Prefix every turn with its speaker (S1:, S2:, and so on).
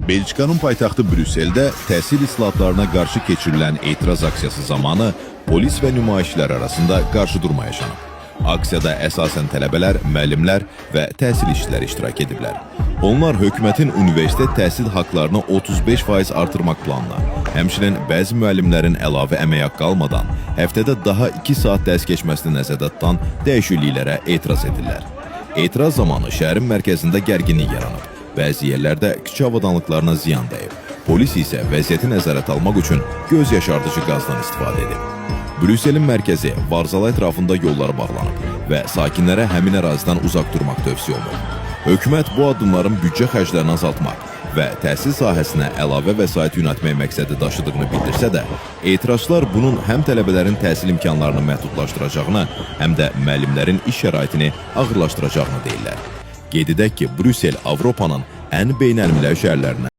S1: Belçikanın paytaxtı Brüsseldə təhsil islahatlarına qarşı keçirilən etiraz aksiyası zamanı polis və nümayişçilər arasında qarşıdurma yaşanıb. Aksiyada əsasən tələbələr, müəllimlər və təhsil işçiləri iştirak ediblər. Onlar hökumətin universitet təhsil haqlarını 35% artırmaq planına, həmçinin bəzi müəllimlərin əlavə əmək haqqı almadan həftədə daha 2 saat dərs keçməsini nəzərdə tutan dəyişikliklərə etiraz edirlər. Etiraz zamanı şəhərin mərkəzində gərginlik yaranıb. Bəzi yerlərdə küçə avadanlıqlarına ziyan dəyib. Polis isə vəziyyəti nəzarət almaq üçün göz yaşardıcı qazdan istifadə edib. Brüsselin mərkəzi Varzala ətrafında yollar bağlanıb və sakinlərə həmin ərazidən uzaq durmaq tövsiyə olunub. Hökumət bu addımların büdcə xərclərini azaltmaq və təhsil sahəsinə əlavə vəsait yönəltmək məqsədi daşıdığını bildirsə də, etirazçılar bunun həm tələbələrin təhsil imkanlarını məhdudlaşdıracağını, həm də müəllimlərin iş şəraitini ağırlaşdıracağını deyirlər. Qeyd edək ki, Brüssel Avropanın ən beynəlmiləl şəhərlərindən